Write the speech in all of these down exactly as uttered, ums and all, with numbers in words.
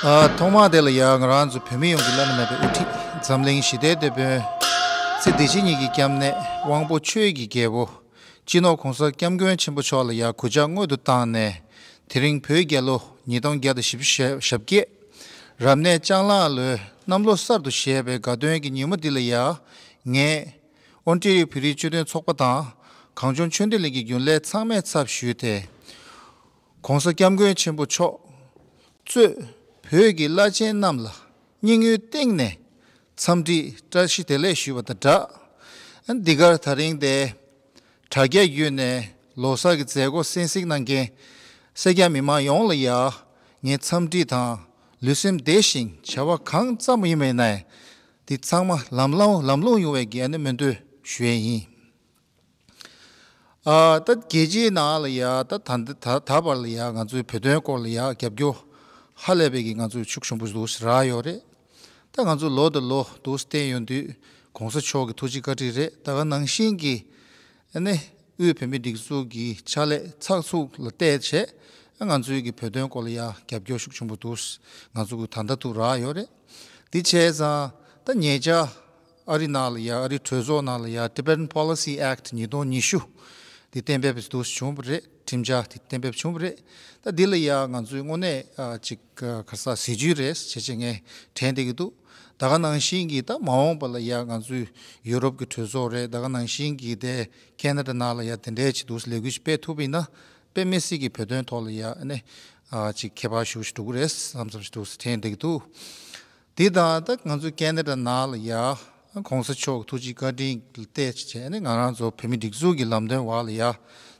ཨ། ཐོག་མ་དེ་ལ་ཡ་ང་རང་ཚོ་བོད་མི་ཡོངས་ཀྱི་བླ་ན་མེད་པའི་དབུ་ཁྲིད། འཛམ་གླིང་ཞི་བདེའི་དེད་དཔོན། ཚེ་འདི་ཕྱི་གཉིས་ཀྱི་སྐྱབས་གནས། དབང་པོ་ཆོས་ཀྱི་རྒྱལ་པོ། སྤྱི་ནོར་༸གོང་ས་༸སྐྱབས་མགོན་ཆེན་པོ་མཆོག་ལ་ཡ་གུས་ཕྱག་སྔོན་དུ་བཏང་ནས། དེ་རིང་བོད་རྒྱལ་ལོ་ཉིས་སྟོང་བརྒྱ་དང་བཞི་བཅུ་ཞེ་བརྒྱད། རབ་གནས་ལྕང་ལྷ་ལོའི་གནམ་ལོ་གསར་དུ་བཞད་པའི་དགའ་སྟོན་གྱི་ཉིན་མོ་འདི་ལ་ཡ་ངས་ཨོན་ཊེ་རི་ཡོ་བོད་རིགས་སྤྱི་མཐུན་ཚོགས་པ་དང་། གངས་ལྗོངས་ཆོས་ལྡན་གླིང་གི་རྒྱུན་ལས་ཚང་མའི་ཚབ་ཞུས་ཏེ། ༸གོང་ས་༸སྐྱབས་མགོན་ཆེན་པོ་མཆོག་གཙོས་བོད་ཀྱི་བླ་ཆེན་རྣམས་ལ་སྙིང་དབུས་གཏིང་ནས་འཚམས་འདྲི་བཀྲ་ཤིས་བདེ་ལེགས་ཞུས་པ་དང་སྦྲགས། འདི་གར་ད་རིང་འདིར་དྲ་རྒྱ་བརྒྱུད་ནས་ལོ་གསར་གྱི་མཛད་སྒོ་གསན་གཟིགས་གནང་མཁན་སེར་སྐྱ་མི་མང་ཡོངས་ལ་ཡ་ངས་འཚམས་འདྲི་དང་ལུས་སེམས་བདེ་ཞིང་བྱ་བ་གང་བརྩམས་པ་ཡིན་པ་ཡིན་ནའི་འདི་ཚང་མ་ལམ་ལྷོང་ལམ་ལྷོང་ཡོང་བའི་གི་ཨ་ནི་སྨོན་འདུན་ཞུ་ཡས་ཡིན། ཨ། ད་རྒྱལ་སྤྱིའི་ནང་ལ་ཡ་ད་ད་ད་ད་བར་ལ་ཡ་ང་ཚོའི་བོད་དོན་སྐོར་ལ་ཡ་རྒྱབ་སྐྱོར་ཧ་ལས་པའི་གི་ང་ཚོའི་ཤུགས་ཆེན་པོ་འདུག་སེ་རག་ཡོད་རེད། ད་ང་ཚོ་ལོ་དང་ལོ་འདུག་སེ་བསྟན་ཡོང་དུས་༸གོང་ས་མཆོག་གི་ཐུགས་རྗེ་བཀའ་དྲིན་རེད། ད་ག་ནང་བཞིན་གྱི་ཨ་ནི་དབུས་བོད་མིའི་སྒྲིག་འཛུགས་ཀྱི་ཕྱག་ལས་ཚགས་ཚུད་ལ་བལྟས་བྱས་ང་ཚོའི་གི་བོད་དོན་སྐོར་ལ་ཡ་རྒྱབ་སྐྱོར་ཤུགས་ཆེན་པོ་འདུག་སེ་ང་ཚོ་གི་ད་ལྟ་ཐུག་རག་ཡོད་རེད། དེ་བྱས་ཙང་ད་ཉེ་ཆར་ཨ་རི་ནང་ལ་ཡ་ཨ་རི་གྲོས་ཚོགས་ནང་ལ་ཡ་Tibetan Policy Act ཉིས་སྟོང་ཉི་ཤུ་དེ་གཏན་འབེབས་འདུག་སེ་བྱུང་བ་རེད། ཁྲིམས་འཆར་དེ་གཏན་འབེབས་བྱུང་བ་རེད། ད་འདི་ལ་ཡ་ང་ཚོའི་དངོས་གནས་ཨ་ཅིག་ག་རེ་ཟ་གཟི་བརྗིད་རེད་ཟེར་བྱས་ངས་དྲན་བསྡད་ཀྱི་འདུག་ད་ག་ནང་བཞིན་གྱི་ད་མ་འོངས་པ་ལ་ཡ་ང་ཚོའི་ཡུ་རོབ་ཀྱི་གྲོས་ཚོགས་རེད། ད་ག་ནང་བཞིན་གྱི་དེ་ཁེ་ན་ཌ་ནང་ལ་ཡ་དེ་འདྲའི་ཅིག་འདུག་སེ་ལས་འགུལ་ཞིག་སྤེལ་ཐུབ་པ་ཡིན་ན་དཔེ་མི་སྲིད་ཀྱི་བོད་དོན་ཐོག་ལ་ཡ་ཨ་ནི་ཨ་ཅིག་ཁྱད་པར་ཞེ་པོ་ཞིག་འགྲོ་གི་རེད་བསམ་བསམ་ཞིག་འདུག་སེ་དྲན་བསྡད་ཀྱི་འདུག་དེ་དང་ད་ང་ཚོའི་ཁེ་ན་ཌ་ནང་ལ་ཡ་༸གོང་ས་མཆོག་གི་ཐུགས་རྗེ་བཀའ་དྲིན་ལ་བལྟས་བྱས་ནས་ང་རང་ཚོ་བོད་མི་སྒྲིག་འཛུགས་ཀྱི་ལམ་སྟོན་འོག་ལ་ཡ་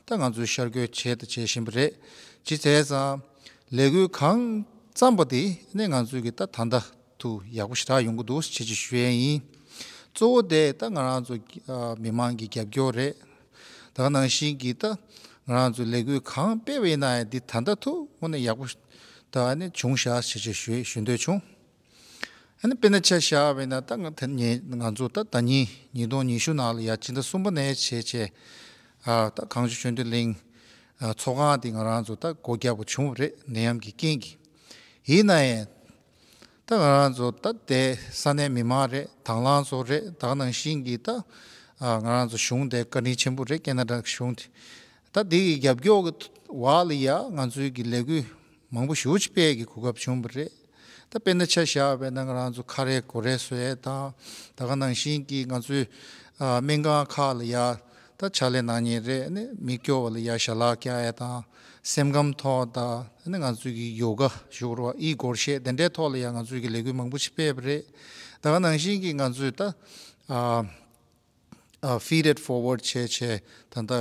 ད་ང་ཚོས་ཤར་བསྐྱོད་བྱས་དང་བྱེད་བཞིན་པ་རེད། ཅི་བྱས་ཙང་ལས་འགུལ་གང་བརྩམས་པ་དེ་ནས་ང་ཚོས་ཀྱི་ད་ད་ལྟ་དུ་ཡག་པོ་ཞེ་དྲག་ཡོང་གི་འདུག་ཅེས་ཅིག་ཞུ་ཡས་ཡིན། གཙོ་བོ་དེ་ད་ང་རང་ཚོ་ཨ་མི་མང་གི་རྒྱབ་སྐྱོར་རེད། ད་ག་ནང་བཞིན་གྱི་ད་ང་རང་ཚོ་ལས་འགུལ་གང་སྤེལ་བ་ཡིན་ན་ཡང་འདི་ད་ལྟ་ཐུག་དངོས་གནས་ཡག་པོ་ད་ནི་བྱུང་ཤག་ཅེས་ཅིག་ཞུ་ཞུ་འདོད་བྱུང་། ཨ་ནི་དཔེར་ན་ཆ་བཞག་པ་ཡིན་ན་ད་ང་ད་ཉེ་ང་ཚོ་ད་ཟླ་ཉིན་ཉིས་སྟོང་ཉི་ཤུ་ནང་ལ་ཡ་སྤྱི་ཟླ་གསུམ་པ་ནས་བྱས་བྱས་ཨ་ད་གངས་ལྗོངས་ཆོས་ལྡན་གླིང་ཨ་ཚོགས་ཁང་འདི་ང་རང་ཚོ་ད་སྒོ་བརྒྱབ་པ་བྱུང་བ་རེད། ནད་ཡམས་ཀྱི་རྐྱེན་གྱིས། ཡིན་ན་ཡང་ད་ང་རང་ཚོ་ད་དེ་ས་གནས་མི་མང་རེད། དང་བླངས་ཚོ་རེད། ད་ག་ནང་བཞིན་གྱི་ད་ཨ་ང་རང་ཚོ་གཞུང་དེ་བཀའ་དྲིན་ཆེན་པོ་རེད། ཁེ་ན་ཌ་གཞུང་དེ་ད་དེ་ཡི་རྒྱབ་སྐྱོར་གྱི་འོག་ལ་ཡ་ང་ཚོའི་གི་ལས་འགུལ་མང་པོ་ཞེ་པོ་ཅིག་སྤེལ་གྱི་གོ་སྐབས་བྱུང་བ་རེད། ད་དཔེར་ན་ཆ་བཞག་པ་ཡིན་ན་ང་རང་ཚོ་ཁ་རས་གོ་རས་བཟོ་ཡས་དང་། ད་ག་ནང་བཞིན་གྱི་ང་ཚོའི་ཨ་སྨན་ཁང་ཁག་ལ་ཡ་ད་ཕྱག་ལས་གནང་མཁན་རེད། ཨ་ནི་མི་སྐྱོ་བ་ལ་ཡ་ཞལ་ལག་བཀྱག་ཡས་དང་སེམས་ཁམས་ཐོག་དང་། ཨ་ནི་ང་ཚོའི་གི་ཡོ་ག་ཞུ་རོགས་ཨི་སྒོར་གཞས་དེ་འདྲའི་ཐོག་ལ་ཡ་ང་ཚོའི་གི་ལས་འགུལ་མང་པོ་ཞིག་སྤེལ་བ་རེད། ད་ག་ནང་བཞིན་གྱི་ང་ཚོས་ད་ཨ་ཨ་Feed It Forward བྱས་བྱས་ད་ལྟ་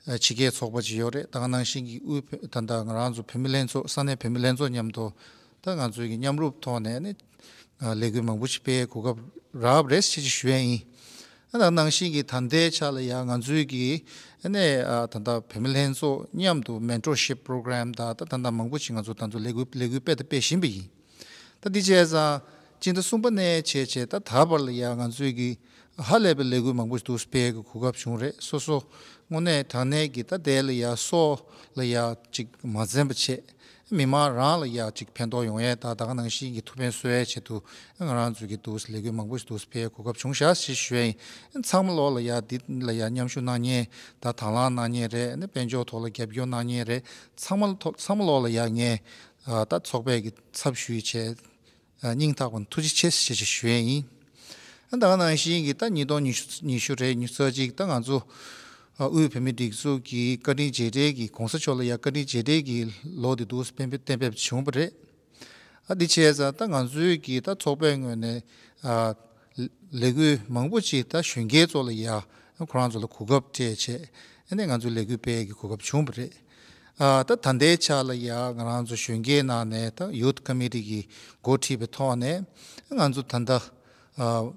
ཨ་ཕྱི་རྒྱལ་ཚོགས་པ་ཅིག་ཡོད་རེད། ད་ག་ནང་བཞིན་གྱི་དབུས་བོད་ད་ལྟ་ང་རང་ཚོ་བོད་མི་ལྷན་ཚོགས་ས་གནས་བོད་མི་ལྷན་ཚོགས་མཉམ་དུ་ད་ང་ཚོའི་གི་མཉམ་རུབ་ཐོག་ནས་ནི་ཨ་ལས་འགུལ་མང་པོ་ཞིག་སྤེལ་གོ་སྐབས་རག་པ་རེད་ཅེས་ཞུ་ཡས་ཡིན། ཨ་ད་ག་ནང་བཞིན་གྱི་ད་ལྟའི་ཆ་ལ་ཡང་ང་ཚོའི་གི་ཨ་ནི་ཨ་ད་ལྟ་བོད་མི་ལྷན་ཚོགས་མཉམ་དུ་Mentorship Program ད་ད་ད་ལྟ་མང་པོ་ཞིག་ང་ཚོ་ད་ཚོ་ལས་འགུལ་ལས་འགུལ་སྤེལ་དང་སྤེལ་བཞིན་པ་ཡིན། ད་འདི་བྱས་ཙང་སྤྱི་ཟླ་གསུམ་པ་ནས་བྱས་བྱས་ད་ད་བར་ལ་ཡང་ང་ཚོའི་གི་ཧ་ལས་པའི་ལས་འགུལ་མང་པོ་ཞིག་འདུག་སྤེལ་གི་གོ་སྐབས་བྱུང་རེད། སོ་སོ་དངོས་གནས་དྲང་གནས་ཀྱི་ད་དེ་ལ་ཡ་སྲོག་ལ་ཡ་ཅིག་མ་འཛེམ་པ་བྱས། མི་མང་རང་ལ་ཡ་ཅིག་ཕན་ཐོགས་ཡོང་ཡས་ད་ད་ག་ནང་བཞིན་གྱི་ཐུགས་ཕན་གསོ་ཡས་ཆེད་དུ་ང་རང་ཚོའི་གི་འདུག་ལས་འགུལ་མང་པོ་ཞིག་འདུག་སྤེལ་གོ་སྐབས་བྱུང་ཤག་ཅེས་ཞུ་ཡས་ཡིན། ཚང་མ་ལོག་ལ་ཡ་འདི་ལ་ཡ་མཉམ་ཞུགས་གནང་མཁན་ད་དང་བླངས་གནང་མཁན་རེད། ཨ་ནི་དཔལ་འབྱོར་ཐོག་ལ་རྒྱབ་སྐྱོར་གནང་མཁན་རེད། ཚང་མ་ལ་ཐོག་ཚང་མ་ལོག་ལ་ཡ་ངས་ཨ་ད་ཚོགས་པའི་གི་ཚབ་ཞུས་བྱས་ཨ་སྙིང་ཐག་པ་ནས་ཐུགས་རྗེ་ཆེ་ཞེས་ཞུ་ཡས་ཡིན། ཨ་ད་ག་ནང་བཞིན་གྱི་ད་ཉིས་སྟོང་ཉི་ཤུ་ཉི་ཤུ་རེད། ཉི་ཤུ་རྩ་གཅིག་ད་ང་ཚོ་ཨ་དབུས་བོད་མིའི་སྒྲིག་འཛུགས་ཀྱི་བཀའ་དྲིན་རྗེས་དྲན་གྱི་༸གོང་ས་མཆོག་ལ་ཡ་བཀའ་དྲིན་རྗེས་དྲན་གྱི་ལོ་འདི་འདུག་སེ་གཏན་འབེབས་གཏན་འབེབས་བྱུང་བ་རེད། ཨ་འདི་བྱས་ཙང་ད་ང་ཚོའི་གི་ད་ཚོགས་པའི་ངོས་ནས་ཨ་ལས་འགུལ་མང་པོ་ཅིག་ད་གཞོན་སྐྱེས་ཚོ་ལ་ཡ་ཁོ་རང་ཚོ་ལ་གོ་སྐབས་སྤྲད་བྱས་ཨ་ནི་ང་ཚོ་ལས་འགུལ་སྤེལ་གི་གོ་སྐབས་བྱུང་བ་རེད། ཨ་ད་ད་ལྟའི་ཆ་ལ་ཡ་ང་རང་ཚོ་གཞོན་སྐྱེས་ནང་ནས་ད་Youth Committee གི་འགོ་ཁྲིད་པའི་ཐོག་ནས་ང་ཚོ་ད་ལྟ་ཨ་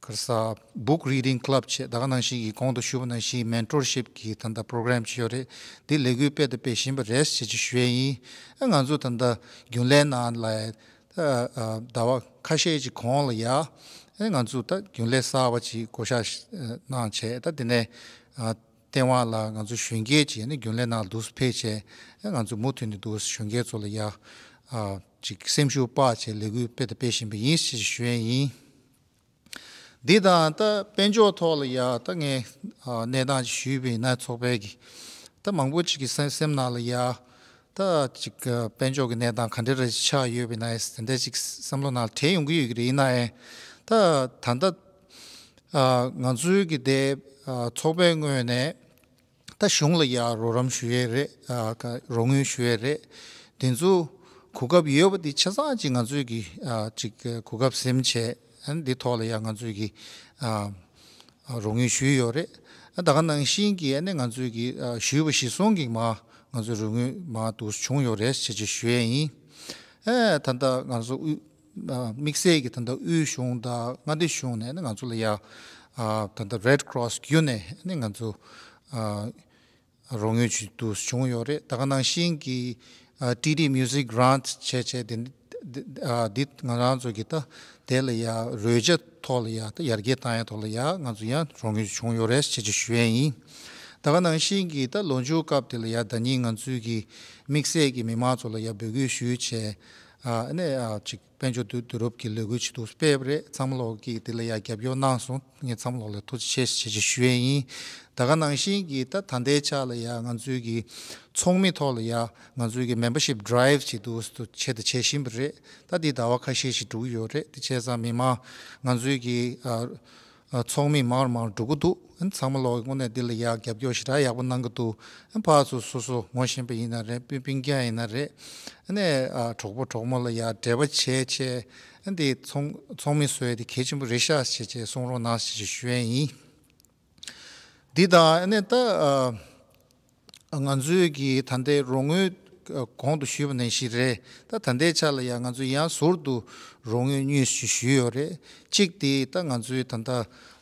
ག་རེ་ཟ་Book Reading Club བྱས། ད་ག་ནང་བཞིན་གྱི་གོང་དུ་ཞུས་པ་ནང་བཞིན་Mentorship གི་ད་ལྟ་Program ཅིག་ཡོད་རེད། འདི་ལས་འགུལ་སྤེལ་དང་སྤེལ་བཞིན་པ་རེད་ཅེས་ཅིག་ཞུ་ཡས་ཡིན། ཨ་ང་ཚོ་ད་ལྟ་རྒྱུན་ལས་ནང་ལ་ཨ་ཨ་ཟླ་བ་ཁ་ཤས་ཅིག་གོང་ལ་ཡ་ཨ་ང་ཚོ་ད་རྒྱུན་ལས་གསར་བ་ཅིག་བསྐོ་བཞག་གནང་བྱས། ད་དེ་ནས་ཨ་ལྟེ་བ་ལ་ང་ཚོ་གཞོན་སྐྱེས་ཅིག་ནི་རྒྱུན་ལས་ནང་འདུག་སེ་ཕེབས་བྱས་ཨ་ང་ཚོ་མུ་མཐུད་ནས་འདུག་སེ་གཞོན་སྐྱེས་ཚོ་ལ་ཡ་ཨ་ ཅིག་སེམས་ཤུགས་སྤར་བྱས་ལས་འགུལ་སྤེལ་དང་སྤེལ་བཞིན་པ་ཡིན་ཞེས་ཞུ་ཡས་ཡིན། འདི་དང་ད་དཔལ་འབྱོར་ཐོག་ལ་ཡ་ད་ངས་ཨ་གནས་སྟངས་ཅིག་ཞུས་པ་ཡིན་ན་ཚོགས་པའི་གི་ད་མང་པོ་ཅིག་གི་སེམས་སེམས་ནང་ལ་ཡ་ད་ཅིག་ཨ་དཔལ་འབྱོར་གི་གནས་སྟངས་ག་འདྲ་རེ་ཆགས་ཡོད་པ་ཡིན་ན་དེ་འདྲ་ཅིག་བསམ་བློ་ནང་དྲན་ཡོང་གི་ཡོད་ཀྱི་རེད། ཡིན་ན་ཡང་ད་ད་ལྟ་ཨ་ང་ཚོའི་གི་དེ་ཨ་ཚོགས་པའི་ངོས་ནས་ད་གཞུང་ལ་ཡ་རོགས་རམ་ཞུ་ཡས་རེད། ཨ་ཀ་རོགས་དངུལ་ཞུ་ཡས་རེད། དེ་ཚོ་གོ་སྐབས་ཡོད་པ་དེ་ཆ་ཚང་ཅིག་ང་ཚོས་ཀྱི་ཨ་ཅིག་གོ་སྐབས་ཟིན་བྱས་ཨ་ནི་འདི་ཐོག་ལ་ཡ་ང་ཚོས་ཀྱི་ཨ་རོགས་དངུལ་ཞུས་ཡོད་རེད། ཨ་ད་ག་ནང་བཞིན་གྱི་ཨ་ནི་ང་ཚོས་ཀྱི་ཨ་ཞུས་པ་གཞིར་བཟུང་གི་མ་ང་ཚོས་རོགས་དངུལ་མ་འདུག་བྱུང་ཡོད་རེད་ཅེས་ཅིག་ཞུ་ཡས་ཡིན། ཨ་ད་ལྟ་ང་ཚོ་དབུས་ཨ་དམིགས་བསལ་གྱི་ད་ལྟ་དབུས་གཞུང་དང་མངའ་སྡེ་གཞུང་ནས་ནི་ང་ཚོ་ལ་ཡ་ཨ་ད་ལྟ་Red Cross བརྒྱུད་ནས་ནི་ང་ཚོ་ཨ་རོགས་དངུལ་ཅིག་ཏུ་བྱུང་ཡོད་རེད། ད་ག་ནང་བཞིན་གྱི་ཨ་ཊི་ཌི་Music Grant བྱས་བྱས་དེ་འདི་ཨ་འདི་ང་རང་ཚོ་གི་ད་དེ་ལ་ཡ་རོལ་ཆ་ཐོག་ལ་ཡ་ད་ཡར་རྒྱས་བཏང་ཡ་ཐོག་ལ་ཡ་ང་ཚོ་ཡང་རོགས་དངུལ་བྱུང་ཡོད་རེད་ཅེས་ཅིག་ཞུ་ཡས་ཡིན། ད་ག་ནང་བཞིན་གྱི་ད་ལོ་མཇུག་སྐབས་དེ་ལ་ཡ་ད་ནི་ང་ཚོའི་གི་དམིགས་བསལ་གྱི་མི་མང་ཚོ་ལ་ཡ་འབོད་སྐུལ་ཞུས་བྱས་ཨ་ནས་ཨ་ཅིག་དཔལ་འབྱོར་བསྡུ་བསྡུ་རུབ་ཀྱི་ལས་འགུལ་ཅིག་ཏུ་སྤེལ་བ་རེད། ཚང་མ་ལོག་གིས་དེ་ལ་ཡ་རྒྱབ་སྐྱོར་གནང་སོང་། ངས་ཚང་མ་ལོག་ལ་ཐུགས་རྗེ་ཆེ་ཞེས་ཞུ་ཡས་ཡིན། ད་ག་ནང་བཞིན་གྱི་ད་ད་ལྟའི་ཆ་ལ་ཡ་ང་ཚོའི་གི་ཚོགས་མི་ཐོག་ལ་ཡ་ང་ཚོའི་གི་Membership Drive ཅིག་ཏུ་ཏུ་བྱེད་དང་བྱེད་བཞིན་པ་རེད། ད་འདི་ཟླ་བ་ཁ་ཤས་ཤིག་འགྲོ་གི་ཡོད་རེད། དེ་བྱས་ཙང་མི་མང་ང་ཚོའི་གི་ཨ་ཨ་ཚོགས་མི་མང་རུ་མང་རུ་འགྲོ་གི་འདུག་ཨ་ཚང་མ་ལོག་དངོས་གནས་འདི་ལ་ཡ་རྒྱབ་སྐྱོར་ཞེ་དྲག་ཡག་པོ་གནང་གི་འདུག་ཨ་ཕར་ཚུར་སོ་སོ་ངོ་ཤེས་པ་ཡིན་ན་རེད། སྤུན་སྤུན་ཀྱག་ཡིན་ན་རེད། ཨ་ནས་ཨ་གྲོགས་པོ་གྲོགས་མོ་ལ་ཡ་འབྲེལ་བ་བྱས་བྱས་ཨ་འདི་ཚོགས་ཚོགས་མི་བཟོ་ཡ་དེ་གལ་ཆེན་པོ་རེད་ཤག་ཅེས་བྱས་གསུང་རོགས་གནང་ཞེས་ཞུ་ཡས་ཡིན། འདི་དང་ཨ་ནས་ད་ཨ་ང་ཚོའི་གི་ད་ལྟའི་རོགས་དངུལ་ཨ་གོང་དུ་ཞུས་པ་ནང་བཞིན་རེད། ད་ད་ལྟའི་ཆ་ལ་ཡང་ང་ཚོས་ཡང་ཟུར་དུ་རོགས་དངུལ་གཉིས་ཤིག་ཞུས་ཡོད་རེད། གཅིག་དེ་ད་ང་ཚོའི་ད་ལྟ་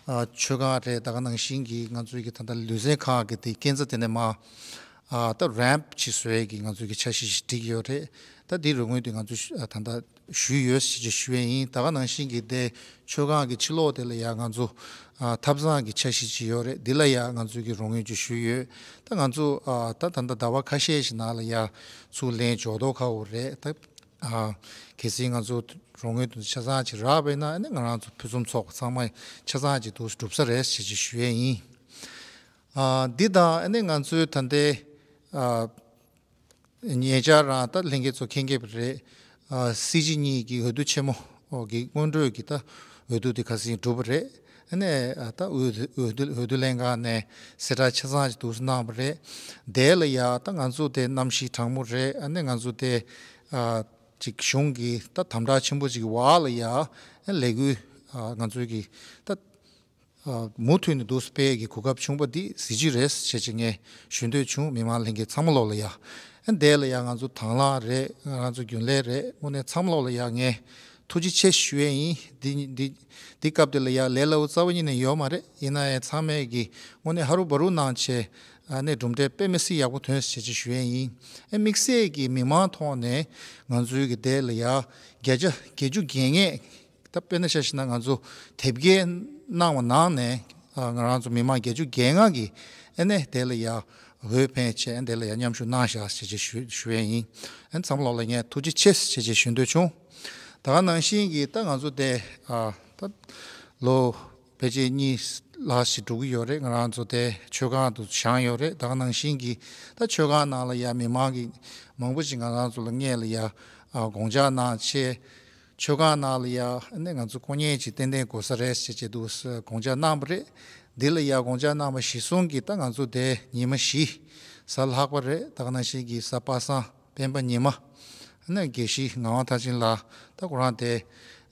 ཨ་མཆོད་ཁང་རེད། ད་ག་ནང་བཞིན་གྱི་ང་ཚོའི་གི་ད་ལྟ་ལུས་རྩལ་ཁང་གི་དེ་སྐས་འཛེག་དེ་ནས་མ་ཨ་ད་རེམ་པ་ཅིག་བཟོ་ཡས་ཀྱི་ང་ཚོའི་གི་འཆར་གཞི་ཞིག་བསྒྲིགས་ཡོད་རེད། ད་དེ་རོགས་དངུལ་དེ་ང་ཚོས་ཨ་ད་ལྟ་ཞུས་ཡོད་ཞེས་ཞུ་ཡས་ཡིན། ད་ག་ནང་བཞིན་གྱི་དེ་མཆོད་ཁང་གི་ཕྱི་ལོགས་དེ་ལ་ཡང་ང་ཚོ་ཨ་ཐབ་ཚང་གི་འཆར་གཞི་ཅིག་ཡོད་རེད། འདི་ལ་ཡང་ང་ཚོའི་གི་རོགས་དངུལ་ཅིག་ཞུས་ཡོད། ད་ང་ཚོ་ཨ་ད་ད་ལྟ་ཟླ་བ་ཁ་ཤས་ཤིག་ནང་ལ་ཡང་ཚུར་ལན་འབྱོར་མདོག་ཁ་པོ་རེད། ད་ཨ་གལ་སྲིད་ང་ཚོ་རོགས་དངུལ་དེ་ཆ་ཚང་ཅིག་རག་པ་ཡིན་ན་ཨ་ནི་ང་རང་ཚོ་ཕུན་སུམ་ཚོགས་པ་ཚང་མ་ཆ་ཚང་ཅིག་ཏུ་འགྲུབ་ས་རེད་ཞེས་ཅིག་ཞུ་ཡས་ཡིན། ཨ་འདི་དང་ཨ་ནི་ང་ཚོའི་ད་ལྟའི་ཨ་ཉེ་ཆར་རང་ད་ལྷན་རྒྱས་ཚོ་མཁྱེན་གྱི་རེད། ཨ་སྲིད་སྤྱི་གཉིས་ཀྱི་འོས་བསྡུ་ཆེན་མོ་གི་སྔོན་འགྲོའི་གི་ད་འོས་བསྡུ་དེ་ཁ་སང་གྲུབ་པ་རེད། ཨ་ནི་ཨ་ད་འོས་འོས་བསྡུ་འོས་བསྡུ་ལྷན་ཁང་ནས་གསལ་བསྒྲགས་ཆ་ཚང་ཞིག་འདུག་སེ་གནང་བ་རེད། དེ་ལ་ཡ་ད་ང་ཚོ་དེ་གནམ་གཤིས་གྲང་མོ་རེད། ཨ་ནི་ང་ཚོ་དེ་ཨ་ཅིག་གཞུང་གི་ད་དམ་དྲག་ཆེན་པོ་ཅིག་གི་འོག་ལ་ཡ་ཨ་ལས་འགུལ་ཨ་ང་ཚོའི་གི་ད་ཨ་མུ་མཐུད་ནས་འདུག་སེ་སྤེལ་གྱི་གོ་སྐབས་བྱུང་པ་འདི་གཟི་བརྗིད་རེད་ཅེས་ཅིག་ངས་ཞུ་འདོད་བྱུང་། མི་མང་ལྷན་རྒྱས་ཚང་མ་ལོག་ལ་ཡ། ཨ་འདི་ལ་ཡ་ང་ཚོ་དང་བླངས་རེད། ང་རང་ཚོ་རྒྱུན་ལས་རེད། དངོས་གནས་ཚང་མ་ལོག་ལ་ཡ་ངས་ཐུགས་རྗེ་ཆེ་ཞུ་ཡས་ཡིན། འདི་འདི་འདི་སྐབས་འདི་ལ་ཡ་ལས་སླ་པོ་རྩ་བ་ཉིད་ནས་ཡོད་མ་རེད། ཡིན་ན་ཡང་ཚང་མས་ཀྱི་དངོས་གནས་ཧ་རུ་བ་རུ་གནང་བྱས་ཨ་ནི་གྲུབ་འབྲས་དཔེ་མི་སྲིད་ཡག་པོ་ཐོན་ཟེར་ཅིག་ཞུ་ཡས་ཡིན། ཨ་དམིགས་བསལ་གྱི་མི་མང་ཐོག་ནས་ང་ཚོའི་གི་འདི་ལ་ཡ་བརྒྱ་ཆ་བརྒྱད་ཅུ་གྱ་ལྔས། ད་དཔེར་ན་ཆ་བཞག་ན་ང་ཚོ་དེབ་སྐྱེལ་གནང་བ་ནང་ནས་ཨ་ང་རང་ཚོ་མི་མང་བརྒྱད་ཅུ་གྱ་ལྔ་གིས་ཨ་ནི་དེ་ལ་ཡ་འོས་འཕེན་བྱས་ཨ་དེ་ལ་ཡ་མཉམ་ཞུགས་གནང་བཞག་ཞེས་ཞུ་ཞུ་ཡས་ཡིན། ཨ་ཚང་མ་ལོག་ལ་ངས་ཐུགས་རྗེ་ཆེ་ཞེས་ཞུ་འདོད་བྱུང་། ད་ག་ནང་བཞིན་གྱི་ད་ང་ཚོ་དེ་ཨ་ད་ལོ་ཕལ་ཆེར་གཉིས་ལྷག་ཞིག་འགྲོ་གི་ཡོད་རེད། ང་རང་ཚོ་དེ་མཆོད་ཁང་དུ་བཞེངས་ཡོད་རེད། ད་ག་ནང་བཞིན་གྱི་ད་མཆོད་ཁང་ནང་ལ་ཡ་མི་མང་གི་མང་པོ་ཞིག་ང་རང་ཚོ་ལ་སྔོན་ལ་ཡ་ཨ་དགོངས་འཇགས་གནང་བྱས། མཆོད་ཁང་ནང་ལ་ཡ་ཨ་ནི་ང་ཚོ་དཀོན་གཉེར་ཅིག་ཏན་ཏན་དགོས་ས་རེད་ཟེར་བྱས་འདུག་སེ་དགོངས་འཇགས་གནང་བ་རེད། འདི་ལ་ཡ་དགོངས་འཇགས་གནང་བ་གཞིར་བཟུང་གིས་ད་ང་ཚོ་དེ་ཉི་མ་བཞི་གཟའ་ལྷག་པ་རེད། ད་ག་ནང་བཞིན་གྱི་གཟའ་པ་སངས་སྤེན་པ་ཉི་མ་ཨ་ནི་དགེ་བཤེས་ངག་དབང་མཐར་ཕྱིན་ལགས་ད་ཁོ་རང་དེ་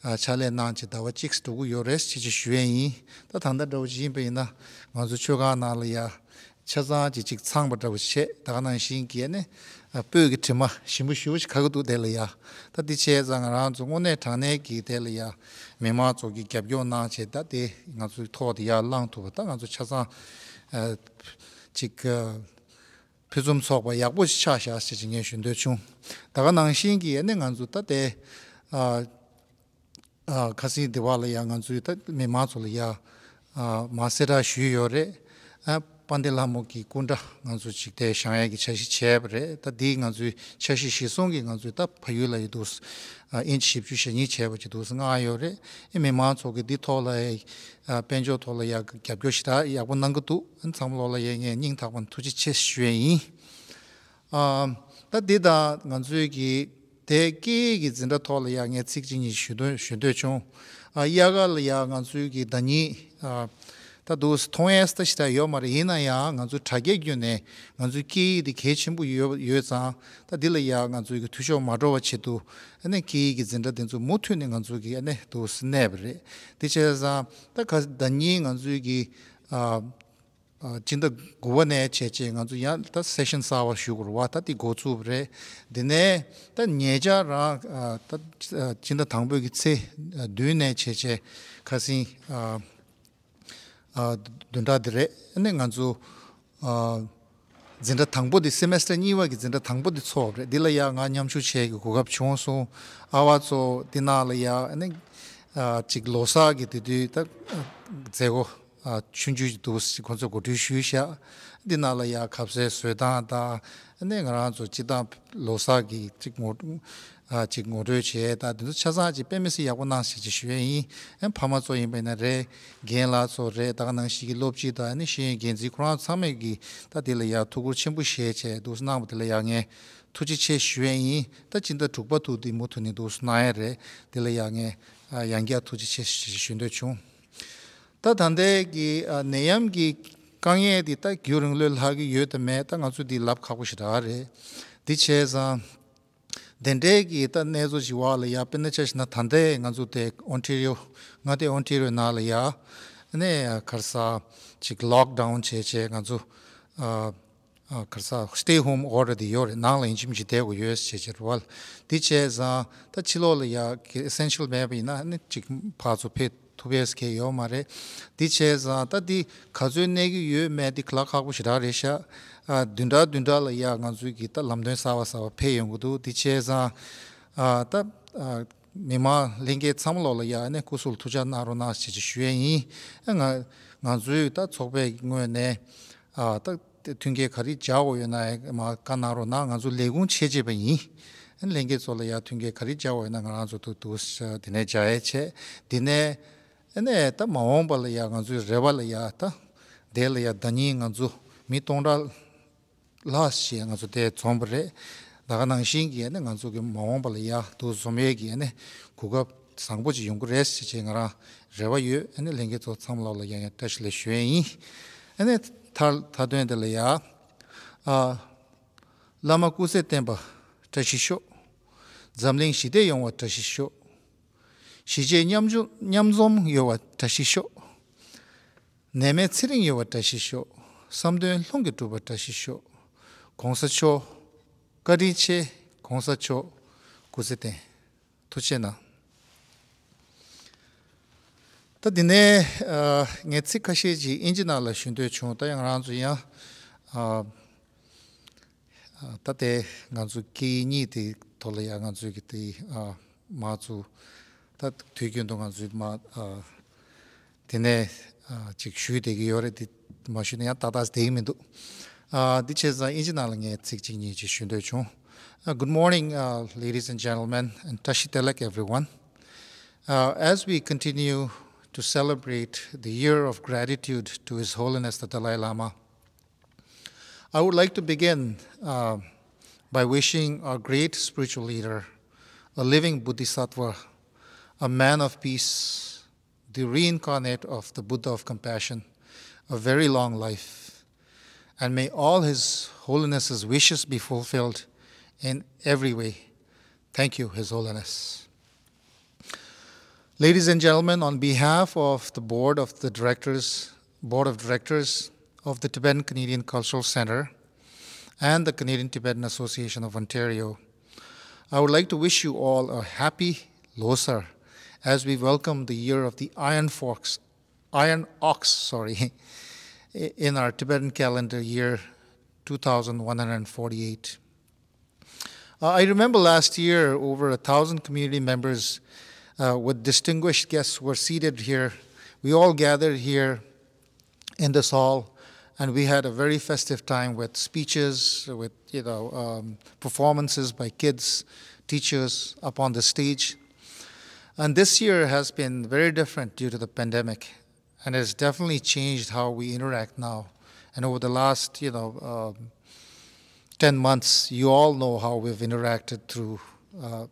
ཨ་ཕྱག་ལས་གནང་བྱས་ཟླ་བ་གཅིག་འགྲོ་གི་ཡོད་རེད་ཟེར་བྱས་ཞུ་ཡས་ཡིན། ད་ད་ལྟ་འདྲ་བོ་ཅིག་ཡིན་པ་ཡིན་ན་ང་ཚོ་མཆོད་ཁང་ནང་ལ་ཡ། ཆ་ཚང་གཅིག་གཅིག་ཚང་པ་འདྲ་བོ་བྱས། ད་ག་ནང་བཞིན་གྱི་ནི་སྤོས་ཀྱི་དྲི་མ་ཞིམ་པོ་ཞེ་པོ་ཞིག་ཁ་གི་འདུག་དེ་ལ་ཡ། ད་འདི་བྱས་ཙང་ང་རང་ཚོ་དངོས་གནས་དྲང་གནས་ཀྱི་དེ་ལ་ཡ་མི་མང་ཚོ་གི་རྒྱབ་སྐྱོར་གནང་བྱས། ད་དེ་ང་ཚོའི་ཐོག་དེ་ཡར་བསླངས་ཐུབ་པ་ད་ང་ཚོ་ཆ་ཚང་ཨ་ཅིག་ཨ་ཕུན་སུམ་ཚོགས་པ་ཡག་པོ་ཞིག་ཆགས་བཞག་ཞེས་ངས་ཞུ་འདོད་བྱུང་། ད་ག་ནང་བཞིན་གྱི་ནི་ང་ཚོ་ད་དེ་ཨ། ཨ་ཁ་སང་དེ་བ་ལ་ཡ་ང་ཚོའི་ད་མི་མང་ཚོ་ལ་ཡ་ཨ་མ་གསལ་བསྒྲགས་ཞུས་ཡོད་རེད། ཨ་ དཔལ་ལྡན་ལྷ་མོ་གི་སྐུ་འདྲ་ང་ཚོ་ཅིག་དེ་བཞེངས་ཡས་ཀྱི་འཆར་གཞི་བྱས་པ་རེད། ད་འདི་ང་ཚོའི་འཆར་གཞི་གཞིར་བཟུང་གིས་ང་ཚོས་ད་ཕ་ཡུལ་ལ་ཡོད་དུས་ཨིན་ཅི་བཞི་བཅུ་ཞེ་གཉིས་བྱས་པ་ཅིག་འདུག་སེ་མངགས་ཡོད་རེད། ཨེ་མི་མང་ཚོ་གིས་འདི་ཐོག་ལ་ཨེ་དཔལ་འབྱོར་ཐོག་ལ་ཡ་རྒྱབ་སྐྱོར་ཞེ་དྲག་ཡག་པོ་གནང་གི་འདུག་ཨ་ཚང་མ་ལོག་ལ་ཡ་ངས་སྙིང་ཐག་པ་ནས་ཐུགས་རྗེ་ཆེ་ཞུ་ཡས་ཡིན། ཨ་ད་འདི་དང་ང་ཚོའི་གི་དེ་སྐད་ཡིག་གི་འཛིན་གྲྭ་ཐོག་ལ་ཡ་ངས་ཚིག་གཅིག་གཉིས་ཞུ་འདོད་ཞུ་འདོད་བྱུང་། ཨ་དབྱར་ཁ་ལ་ཡ་ང་ཚོའི་གི་ཟླ་ཉིན་ཨ་ད་འདུག་སེ་མཐོང་ཡས་ད་ཞེ་དྲག་ཡོད་མ་རེད། ཡིན་ན་ཡང་ང་ཚོའི་དྲ་རྒྱའི་བརྒྱུད་ནས་ང་ཚོའི་སྐད་ཡིག་དེ་གལ་ཆེན་པོ་ཡོད་ཡོད་ཙང་། ད་འདི་ལ་ཡ་ང་ཚོའི་གི་འཐུས་ཤོར་མ་འགྲོ་བ་ཆེད་དུ་ཨ་ནི་སྐད་ཡིག་གི་འཛིན་གྲྭ་དེ་ཚོ་མུ་མཐུད་ནས་ང་ཚོའི་གི་ཨ་ནི་འདུག་སེ་གནས་པ་རེད། དེ་བྱས་ཙང་ད་ཁ་ཟླ་ཉིན་ང་ཚོའི་གི་ཨ་ཨ་སྤྱི་ཟླ་དགུ་པ་ནས་བྱས་བྱས་ང་ཚོ་ཡང་ད་སེ་ཤན་གསར་པ་ཞུ་དགོས་རེད་བ། ད་དེ་འགོ་བཙུགས་པ་རེད། དེ་ནས་ད་ཉེ་ཆར་རང་ཨ་ད་ཨ་སྤྱི་ཟླ་དང་པོའི་གི་ཚེས་ཨ་བདུན་ནས་བྱས་བྱས་ཁ་སང་ཨ་ཨ་བདུན་ཕྲག་འདི་རེད། ཨ་ནི་ང་ཚོ་ཨ་འཛིན་གྲྭ་དང་པོ་འདི་སེ་མེ་སི་ཊར་གཉིས་པ་གི་འཛིན་གྲྭ་དང་པོ་འདི་ཚོགས་པ་རེད། འདི་ལ་ཡང་ང་མཉམ་ཞུགས་བྱེད་ཀྱི་གོ་སྐབས་བྱུང་སོང་། ཨ་བ་ཚོ་འདི་ནང་ལ་ཡང་ཨ་ནི་ཨ་ཅིག་ལོ་གསར་གི་དེ་དུས་ད་ཨ་མཛད་སྒོ་ཨ་ཆུང་ཆུང་ཅིག་འདུག་སེ་ཁོང་ཚོས་གོ་སྒྲིག་ཞུས་ཤག་འདི་ནང་ལ་ཡང་ཁ་ཟས་བཟོ་སྟངས་དང་ཨ་ནི་ང་རང་ཚོ་སྤྱི་བཏང་ལོ་གསར་གི་ཅིག་ངོ་ཨ་ཅིག་ངོ་སྤྲོད་བྱས། ད་དེ་ཚོ་ཆ་ཚང་ཅིག་དཔེ་མི་སྲིད་ཡག་པོ་གནང་ཞེས་ཅིག་ཞུ་ཡས་ཡིན། ཨ་ཕ་མ་ཚོ་ཡིན་པ་ཡིན་ན་རེད། རྒན་ལགས་ཚོ་རེད། ད་ག་ནང་བཞིན་གྱི་སློབ་སྤྱི་དང་ཨ་ནི་ཤེས་ཡོན་འགན་འཛིན་ཁོ་རང་ཚང་མས་ཀྱིས་ད་དེ་ལ་ཡ་ཐུགས་ཁུར་ཆེན་པོ་བཞེས་བྱས་འདུག་སེ་གནང་བ་དེ་ལ་ཡ་ངས་ཐུགས་རྗེ་ཆེ་ཞུ་ཡས་ཡིན། ད་སྤྱི་ཟླ་དྲུག་པ་དུ་དེ་མུ་མཐུད་ནས་འདུག་སེ་གནང་ཡས་རེད། དེ་ལ་ཡ་ངས་ཨ་ཡང་བསྐྱར་ཐུགས་རྗེ་ཆེ་ཞུ་འདོད་བྱུང་། ད་ད་ལྟའི་གི་ཨ་ནད་ཡམས་ཀྱི་དཀའ་ངལ་འདི་ད་རྒྱུན་རིང་ལོས་ལྷག་གི་ཡོད་དམ་མེད་ད་ང་ཚོ་འདི་ལབ་ཁག་པོ་ཞེ་དྲག་རེད། འདི་བྱས་ཙང་དེ་འདྲའི་གི་ད་གནས་ཚུལ་ཞིག་འོག་ལ་ཡ་དཔེར་ན་ཆ་བཞག་ན་ད་ལྟའི་ང་ཚོ་དེ་ཨོན་ཊེ་རི་ཡོ་མངའ་སྡེ་ཨོན་ཊེ་རི་ཡོ་ནང་ལ་ཡ་ཨ་ནི་ག་རེ་ཟེར་ཅིག་ལོག་ཌའུན་བྱས་བྱས་ང་ཚོ་ཨ་ཨ་ག་རེ་ཟེར་སི་ཊེ་ཡི་ཧོམ་ཨོར་ཌར་དེ་ཡོད་རེད། ནང་ལ་ཡིན་གཅིག་མིན་གཅིག་བསྡད་དགོས་ཡོད་ཟེར་བྱས་བྱས་རེད་བ། དེ་བྱས་ཙང་ད་ཕྱི་ལོགས་ལ་ཡ་གི་ཨེ་སེན་ཤལ་མེད་པ་ཡིན་ན་ཨ་ནི་ཅིག་ཕར་ཚུར་ཕེབས་ཐུབ་ཡས་ཀྱི་ཡོད་མ་རེད། དེ་བྱས་ཙང་ད་འདི་ག་ཚོད་གནས་ཀྱི་ཡོད་མེད་འདི་ལབ་ཁག་པོ་ཞེ་དྲག་རེད་ཤག་ཨ་བདུན་ཕྲག་བདུན་ཕྲག་ལ་ཡ་ང་ཚོའི་གི་ད་ལམ་སྟོན་གསར་པ་གསར་པ་ཕེབས་ཡོང་གི་འདུག་དེ་བྱས་ཙང་ཨ་ད་ཨ་མི་མང་ལྷན་རྒྱས་ཚང་མ་ལོག་ལ་ཡ་ཨ་ནི་སྐུ་གཟུགས་ལ་ཐུགས་ཅག་གནང་རོགས་གནང་ཞེས་ཞུ་ཡས་ཡིན། ཨ་ང་ང་ཚོའི་ད་ཚོགས་པའི་ངོས་ནས་ཨ་ད་མཐུན་རྐྱེན་ག་རེ་སྦྱར་དགོས་ཡོད་ན་མར་བཀའ་གནང་རོགས་གནང་། ང་ཚོ་ལས་ཁུངས་ཕྱེ་བྱས་པ་ཡིན། ཨ་ནི་ལྷན་རྒྱས་ཚོ་ལ་ཡ་མཐུན་རྐྱེན་ག་རེ་སྦྱར་དགོས་ཡོད་ན་ང་རང་ཚོ་ཐུགས་ཐུགས་དེ་ནས་སྦྱར་ཡས་བྱས། དེ་ནས་ཨ་ནི་ད་མ་འོངས་པ་ལ་ཡ་ང་ཚོའི་རེ་བ་ལ་ཡ་ད་དེ་ལ་ཡ་ཟླ་ཉིན་ང་ཚོ་མི་སྟོང་ཕྲག་ལྷག་ཞིག་ང་ཚོ་དེ་འཛོམས་པ་རེད། ད་ག་ནང་བཞིན་གྱི་ཨ་ནི་ང་ཚོ་གི་མ་འོངས་པ་ལ་ཡ་དུ་འཛོམས་ཡས་ཀྱི་ཨ་ནི་གོ་སྐབས་བཟང་པོ་ཅིག་ཡོང་གི་རེད་ཟེར་བྱས་ང་རང་རེ་བ་ཡོད། ཨ་ནི་ལྷན་རྒྱས་ཚོ་ཚང་མ་ལོག་ལ་ཡང་ཡང་བཀྲ་ཤིས་བདེ་ལེགས་ཞུ་ཡས་ཡིན། ཨ་ནི་མཐའ་མཐའ་དོན་དེ་ལ་ཡ་ཨ་བླ་མ་སྐུ་ཚེ་བརྟན་པ་བཀྲ་ཤིས་ཤོག་འཛམ་གླིང་ཞི་བདེ་ཡོང་བ་བཀྲ་ཤིས་ཤོག་གཞིས་བྱེས་མཉམ་འཛོམས་མཉམ་འཛོམས་ཡོང་བ་བཀྲ་ཤིས་ཤོག་ནད་མེད་ཚེ་རིང་ཡོང་བ་བཀྲ་ཤིས་ཤོག་བསམ་དོན་ལྷུན་གྱིས་འགྲུབ་པ་བཀྲ་ཤིས་ཤོག་གོང་ས་མཆོག་བཀའ་དྲིན་ཆེ། གོང་ས་མཆོག་སྐུ་ཚེ་བརྟན། ཐུགས་རྗེ་གནང་། ད་འདི་ནས་ཨ་ངས་ཚིག་ཁ་ཤས་ཅིག་ཨིན་ཇི་ནང་ལ་ཞུ་འདོད་བྱུང་། ད་ཡང་ང་རང་ཚོ་ཡང་ཨ་ཨ་ད་དེ་ང་ཚོ་སྐད་ཡིག་གཉིས་དེ་ཐོག་ལ་ཡང་ང་ཚོའི་གི་དེ་ཨ་མ་ཚོ་ད་དུས་རྒྱུན་དུ་ང་ཚོའི་མ་ཨ་དེ་ནས་ཨ་ཅིག་ཞུས་བསྡད་ཀྱི་ཡོད་རེད། དེ་མ་ཞུས་ན་ཡང་ཏག་ཏག་བསྡད་ཀྱི་མི་འདུག་ཨ་དེ་བྱས་ཙང་ཨིན་ཇི་ནང་ལ་ངས་ཚིག་གཅིག་གཉིས་ཅིག་ཞུ་འདོད་བྱུང་། Uh, good morning, uh, ladies and gentlemen, and Tashi Delek, everyone. Uh, as we continue to celebrate the year of gratitude to His Holiness the Dalai Lama, I would like to begin uh, by wishing our great spiritual leader, a living Bodhisattva, a man of peace, the reincarnate of the Buddha of Compassion, a very long life. And may all His Holiness's wishes be fulfilled in every way. Thank you, His Holiness. Ladies and gentlemen, on behalf of the board of the directors, board of directors of the Tibetan Canadian Cultural Center and the Canadian Tibetan Association of Ontario, I would like to wish you all a happy Losar as we welcome the year of the Iron Fox, Iron Ox, sorry, in our Tibetan calendar year two thousand one hundred forty-eight. Uh, I remember last year, over a thousand community members uh, with distinguished guests were seated here. We all gathered here in this hall And we had a very festive time with speeches, with, you know, um, performances by kids, teachers up on the stage. And this year has been very different due to the pandemic, and has definitely changed how we interact now. And over the last, you know, um, ten months, you all know how we've interacted through, uh,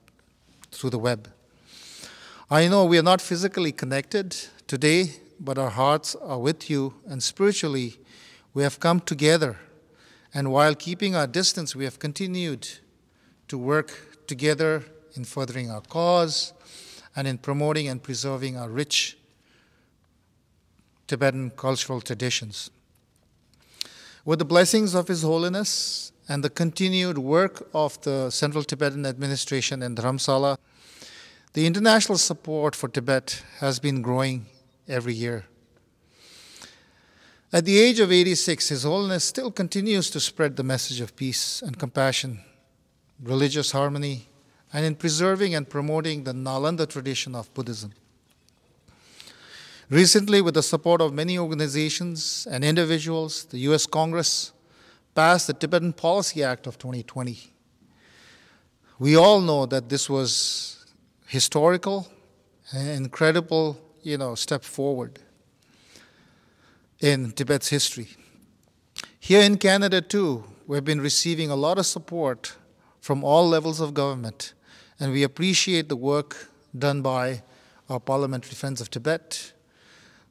through the web. I know we are not physically connected today, but our hearts are with you, and spiritually, we have come together. And while keeping our distance, we have continued to work together in furthering our cause and in promoting and preserving our rich Tibetan cultural traditions. With the blessings of His Holiness and the continued work of the Central Tibetan Administration in Dharamsala, the international support for Tibet has been growing every year. At the age of eighty-six, His Holiness still continues to spread the message of peace and compassion, religious harmony, and in preserving and promoting the Nalanda tradition of Buddhism. Recently, with the support of many organizations and individuals, the U S Congress passed the Tibetan Policy Act of twenty twenty. We all know that this was historical, an incredible, you know, step forward in Tibet's history. Here in Canada, too, we've been receiving a lot of support from all levels of government, and we appreciate the work done by our Parliamentary Friends of Tibet,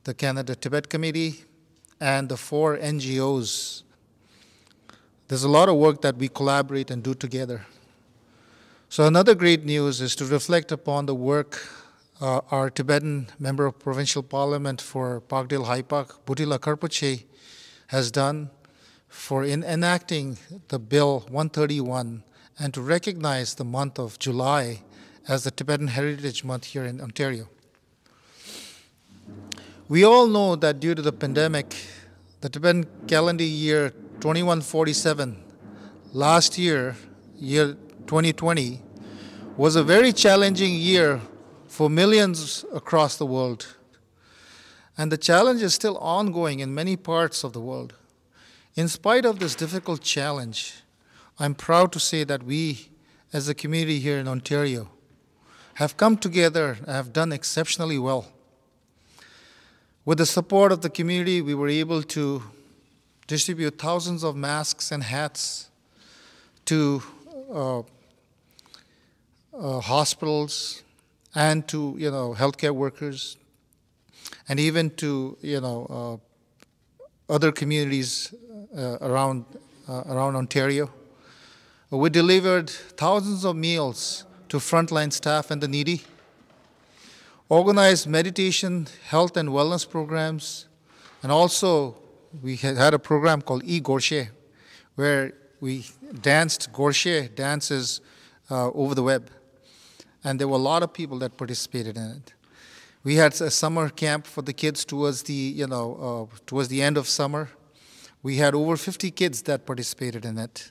the Canada Tibet Committee, and the four N G Os. There's a lot of work that we collaborate and do together. So another great news is to reflect upon the work, uh, our Tibetan Member of Provincial Parliament for Pakdil Haipak, Butila Karpoche, has done for in enacting the Bill one thirty-one and to recognize the month of July as the Tibetan Heritage Month here in Ontario. We all know that due to the pandemic, the Tibetan calendar year twenty-one forty-seven, last year, year twenty twenty, was a very challenging year for millions across the world. And the challenge is still ongoing in many parts of the world. In spite of this difficult challenge, I'm proud to say that we, as a community here in Ontario, have come together and have done exceptionally well. With the support of the community, we were able to distribute thousands of masks and hats to, uh, uh, hospitals and to, you know, healthcare workers and even to, you know, uh, other communities, uh, around, uh, around Ontario. We delivered thousands of meals to frontline staff and the needy, organized meditation, health, and wellness programs, and also we had had a program called E Gorshe, where we danced Gorshe dances, uh, over the web. And there were a lot of people that participated in it. We had a summer camp for the kids towards the, you know, uh, towards the end of summer. We had over fifty kids that participated in it.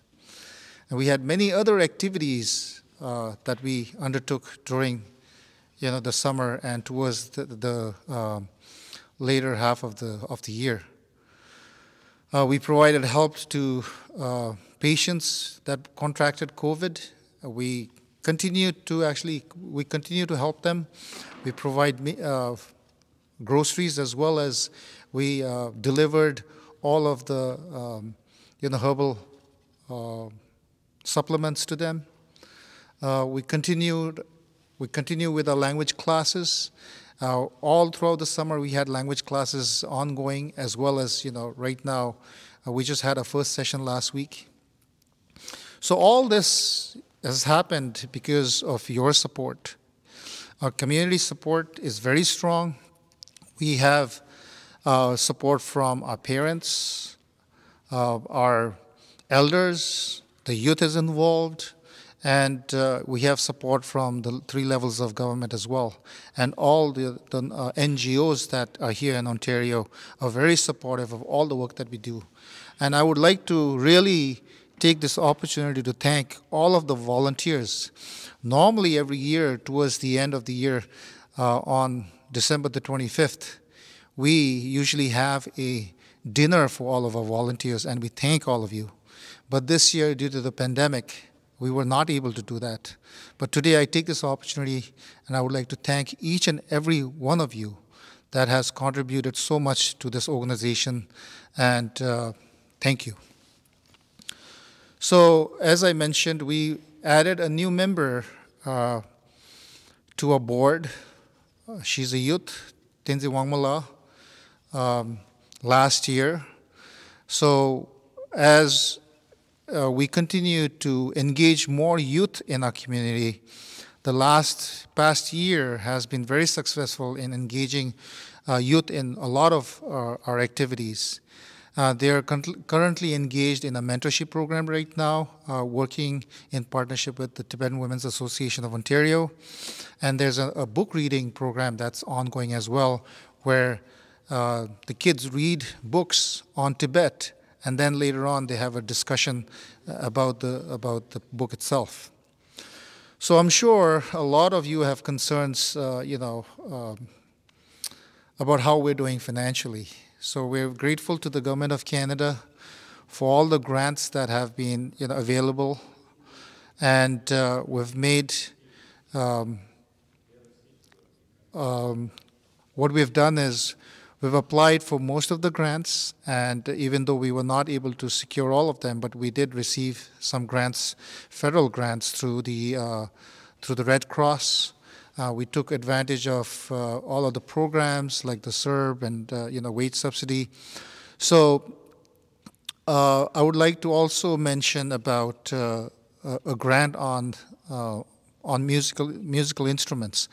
And we had many other activities, uh, that we undertook during, you know, the summer and towards the, the, um, later half of the, of the year. Uh, we provided help to, uh, patients that contracted COVID. Uh, we continue to actually, we continue to help them. We provide me-, uh, groceries as well as we, uh, delivered all of the, um, you know, herbal, uh, supplements to them. Uh, we continued, we continue with our language classes. Uh, all throughout the summer, we had language classes ongoing, as well as, you know, right now, uh, we just had a first session last week. So all this has happened because of your support. Our community support is very strong. We have, uh, support from our parents, uh, our elders, the youth is involved, and, uh, we have support from the three levels of government as well. And all the, the, uh, N G Os that are here in Ontario are very supportive of all the work that we do. And I would like to really take this opportunity to thank all of the volunteers. Normally, every year, towards the end of the year, uh, on December the twenty-fifth, We usually have a dinner for all of our volunteers, and we thank all of you. But this year, due to the pandemic, we were not able to do that. But today, I take this opportunity, and I would like to thank each and every one of you that has contributed so much to this organization, and uh, thank you. So, as I mentioned, we added a new member uh, to our board. Uh, she's a youth, Tenzin Wangmala, um, last year. So, as uh, we continue to engage more youth in our community, the last past year has been very successful in engaging uh, youth in a lot of uh, our activities. Uh, they are con- currently engaged in a mentorship program right now, uh, working in partnership with the Tibetan Women's Association of Ontario. And there's a, a book reading program that's ongoing as well, where uh, the kids read books on Tibet, and then later on they have a discussion uh, about the, about the book itself. So I'm sure a lot of you have concerns, uh, you know, um, about how we're doing financially. So we're grateful to the Government of Canada for all the grants that have been, you know, available, and uh, we've made um, um, what we've done is we've applied for most of the grants, and even though we were not able to secure all of them, but we did receive some grants, federal grants through the uh, through the Red Cross. Uh, we took advantage of uh, all of the programs like the CERB and uh, you know, wage subsidy. So uh, I would like to also mention about uh, a grant on uh, on musical musical instruments.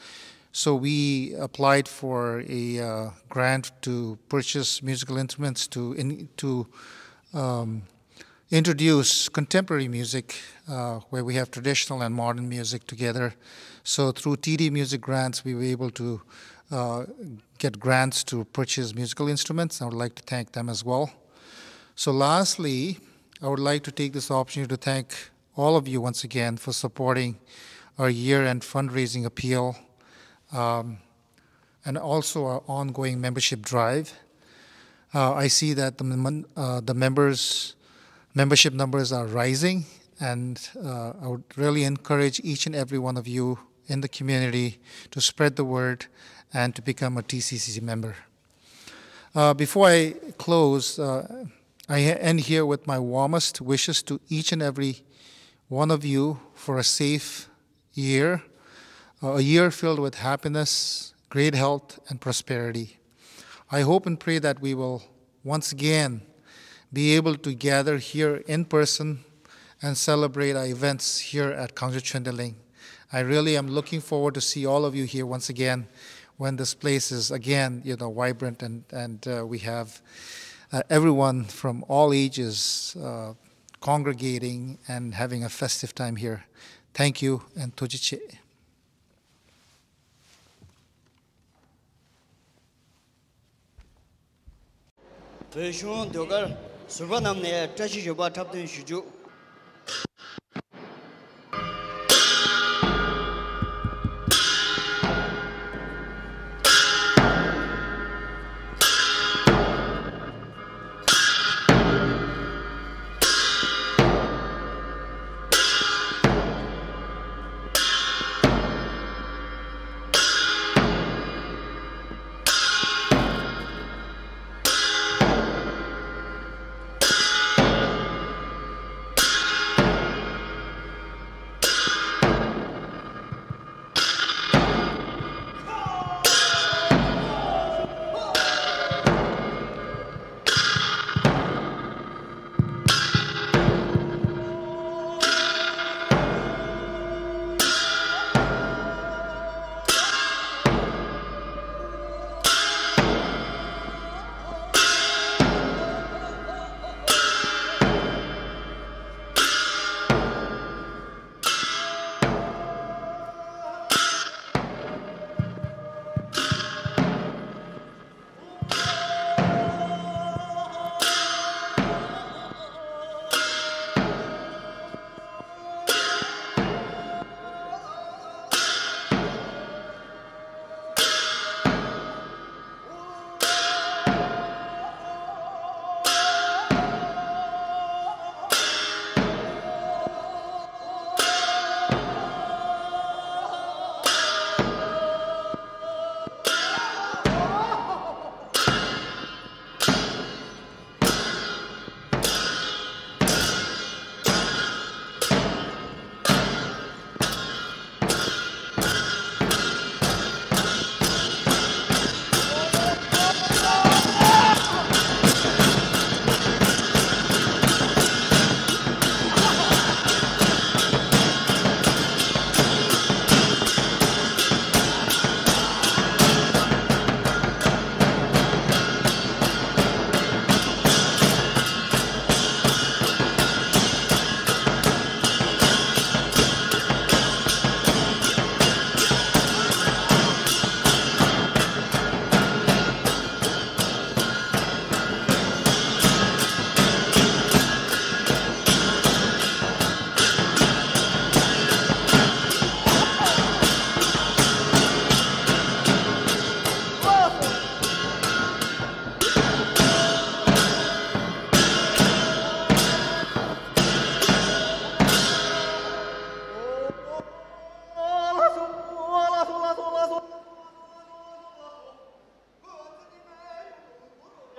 So we applied for a uh, grant to purchase musical instruments to in, to um, introduce contemporary music, uh, where we have traditional and modern music together. So through T D Music Grants, we were able to uh, get grants to purchase musical instruments. I would like to thank them as well. So lastly, I would like to take this opportunity to thank all of you once again for supporting our year-end fundraising appeal. Um, and also our ongoing membership drive. Uh, I see that the, uh, the members membership numbers are rising, and uh, I would really encourage each and every one of you in the community to spread the word and to become a T C C C member. Uh, before I close, uh, I end here with my warmest wishes to each and every one of you for a safe year, uh, a year filled with happiness, great health, and prosperity. I hope and pray that we will once again be able to gather here in person and celebrate our events here at Kangcho Chöndeleng. I really am looking forward to see all of you here once again when this place is again, you know, vibrant and, and uh, we have uh, everyone from all ages uh, congregating and having a festive time here. Thank you and ཐུགས་རྗེ་ཆེ། བོད་གཞུང་ཟློས་གར་ཟུར་པ་རྣམས་ནས་བཀྲ་ཤིས་ཞོལ་པ་འཁྲབ་སྟོན་ཞུ་རྒྱུ།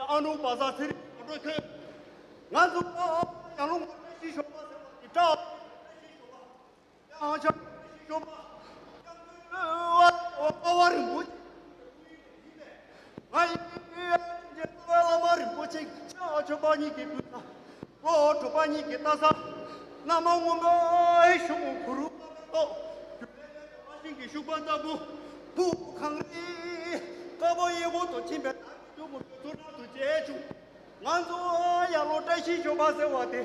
ཨ་ནུ་བ་ས་ཚེ་རིང་གོ་འགྲོ་ཁྱོད། ང་ཚོ་ཡར་ཀླུང་བཀྲ་ཤིས་ཞོགས་པ་ཟེར་བ་དེ་འདྲ། ཡང་ཆ་ཞོགས་པ། ཀ་བ་རིན་པོ་ཆེ། ང་ཡི་རྗེ་བླ་མ་རིན་པོ་ཆེ་ཕྱག་མཆོད་པ་ཉིད་ཀྱི་སྤུས་ཚ། ལོ་དྲུག་པ་ཉིད་ཀྱི་ལྟ་ས། ན་མ་སྔོན་པོའི་ཤོག་གུ་རུ་ཏོག་རྒྱུ་ལས་ལས་པ་ཤིང་གི་ཤུག་པ་ལྟ་བུ། བུ་གངས་རི་དཀར་པོ་གཡས་སྐོར་དུ་ཕྱིན་པའི་ད་ཀྱུ་མོ་ཀྱུ་ཐུར་ཐུར་བྱས་བྱུང་། ང་ཚོ་ཡར་ཀླུང་བཀྲ་ཤིས་ཞོགས་པ་ཟེར་བ་དེ།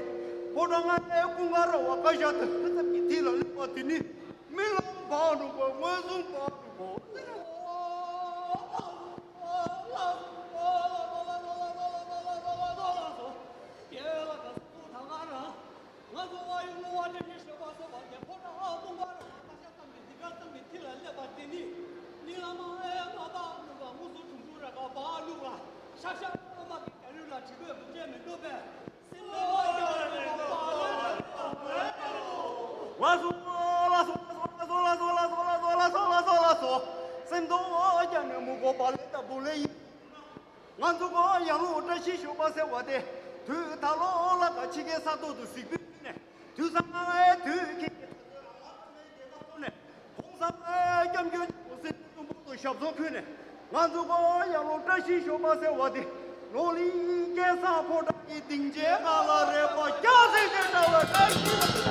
ཕོ་བྲང་ལྔ་པའི་སྐུ་འགག་ར་བ་བཀའ་ཤག་ཏུ་ཧི་ཙམ་གྱི་མཐིལ་ལ་སླེབས་པ་དེ་ནི། རྨི་ལམ་བག་འགྲོ་བ་མངོན་སུམ་བག་འགྲོ་བ། ང་ཚོ་ཨ་ཡུ་ལོ་བ་དེ་ནི་ཞོགས་པ་ཟེར་བ་དེ་ཕོ་བྲང་ཨ་སྐུ་འགག་ར་བ་བཀའ་ཤག་ཏུ་མི་འདི་ག་ཙམ་གྱི་མཐིལ་ལ་སླེབས་པ་དེ་ནི། རྨི་ལམ་ཨེ་མ་བག་འགྲོ་བ་མངོན་སུམ་དྲུང་དྲུང་ར་ག་བག་ལུག་ལ་ཤག་ཤག་ཨ་མ་གི་ག་རུ་ལ་དྲི་བའི་འབུམ་ཆེན་མི་འདུག་པས། ལགས་སོ། ལགས་སོ། ལགས་སོ། སེམས་རྟོགས་ཀྱང་ནས་མུ་གོ་བ་ལེ་ད་བུ་ལེ་ཡིན། ང་ཚོ་གོ་ཡར་ཀླུང་བཀྲ་ཤིས་ཞོགས་པ་ཟེར་བ་དེ། དུས་ད་ལོ་ལ་ག་ཕྱི་རྒྱལ་ས་ཐོག་ཏུ་གཟིགས་འབུལ་ཕུལ་ནས། དུས་བཟང་ཨེ་དུས་ཁྱེད་ཀྱི་ད་ལྟ་ལ་ང་ཚོ་ནས་དེ་ལ་ཐོག་ནས། གོང་ས་ཨེ་སྐྱབས་མགོན་གོང་ས་སྐྱབས་མགོན་དུ་ཞབས་སོར་ཕུལ་ནས། ང་ཚོ་གོ་ཡར་ཀླུང་བཀྲ་ཤིས་ཞོགས་པ་ཟེར་བ་དེ། ལོ་ལིང་སྐལ་བཟང་ཕོ་བྲང་གི་སྡིངས་ཆའི་ཁ་ལ་རེ་བ་རྒྱག་ཟིན་ཏེ་འདྲ་བའི་བཀྲ་ཤིས།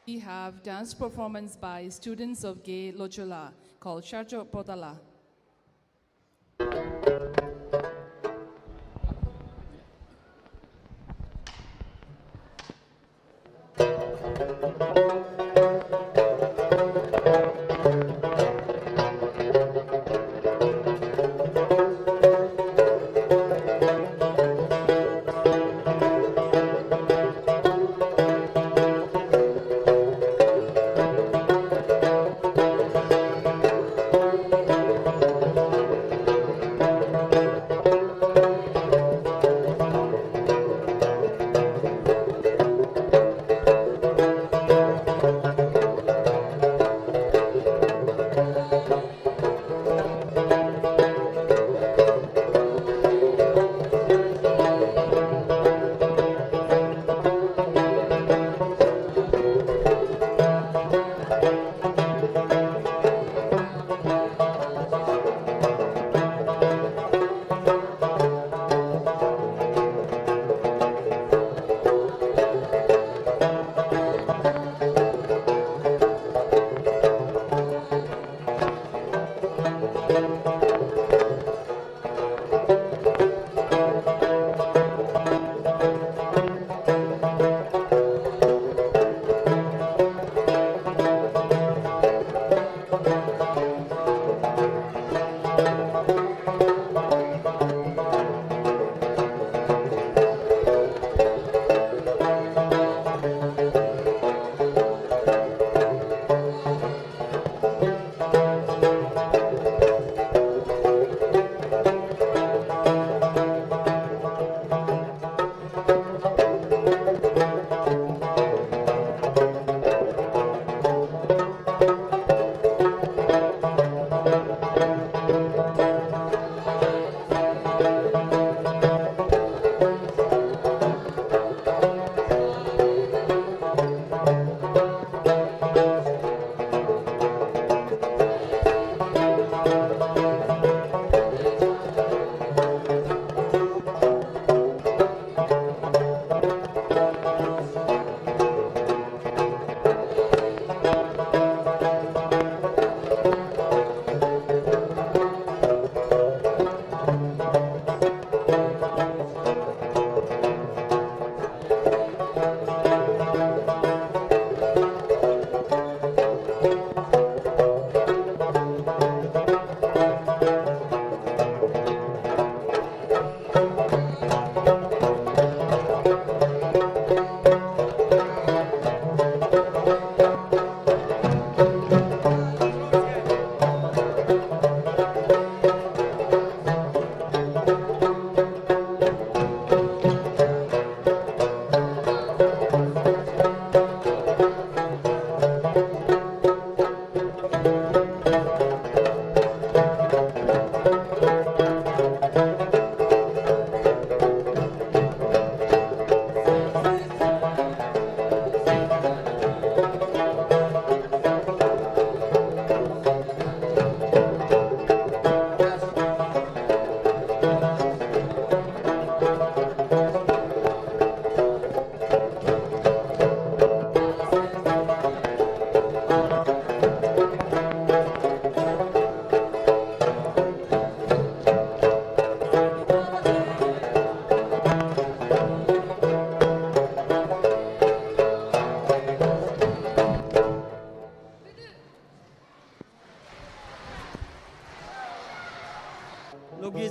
We have dance performance by students of Gay Lochola called Sharjo Potala.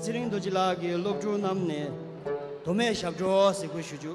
ཚེ་རིང་རྡོ་རྗེ་ལགས་ཀྱི་སློབ་ཕྲུག་རྣམས་ནས་མདོ་སྨད་ཞབས་བྲོ་ཟེར་དགོས་ཞུ་རྒྱུ།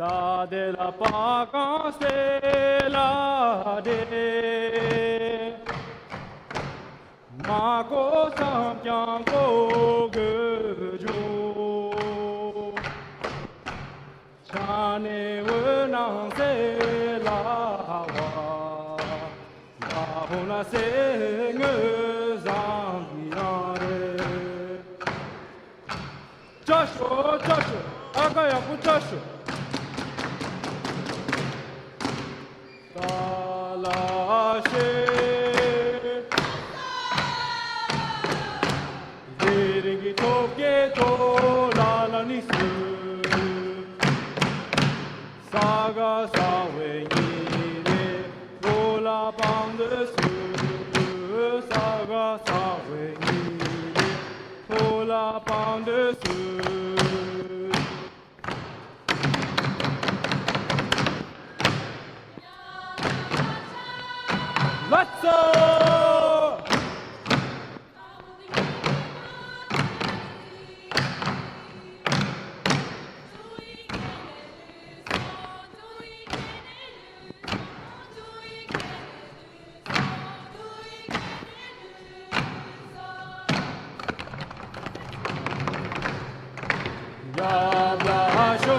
ད་དེ་ལ་པ་གང་སེ་ལ་དེ། མ་གོ་ཙམ་ཀྱང་གོ་དགོས་རྒྱུ། ཆ་ནས་འོད་སྣང་སེ་ལ་བ། ད་ཧོ་ན་སེ་ངོས་བཟང་གི་ཡང་རེད། ཅ་ཤོ་ཅ་ཤོ། ཨ་ཀ་ཡག་པོ་ཅ་ཤོ། ད་ལ་ཤེ། དེ་རིང་གི་ཐོབ་སྐལ་ཐོབ་ལ་ལ་ནི་སུ། ས་ག་ས་བའི་ཉི་ལེ། ལོ་ལ་པང་དུ་སུ། ས་ག་ས་བའི་ཉི་ལེ། ལོ་ལ་པང་དུ་སུ། ལགས་སོ། ཡ་བ་ཤོ།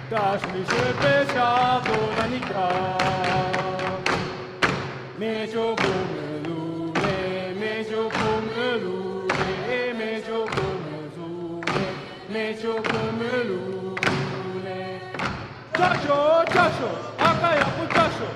ཀ་ཤི་ཤེ་པེ་ཤ་དོ་ན་ནི་ཀ། མེ་ཅོ་གོ་མེ་ལུ་མེ། མེ་ཅོ་གོ་མེ་ལུ་མེ། མེ་ཅོ་གོ་མེ་ཟུ་མེ། མེ་ཅོ་གོ་མེ་ལུ་མེ། ཅ་ཤོ་ཅ་ཤོ། ཨ་ཀ་ཡག་པོ་ཅ་ཤོ།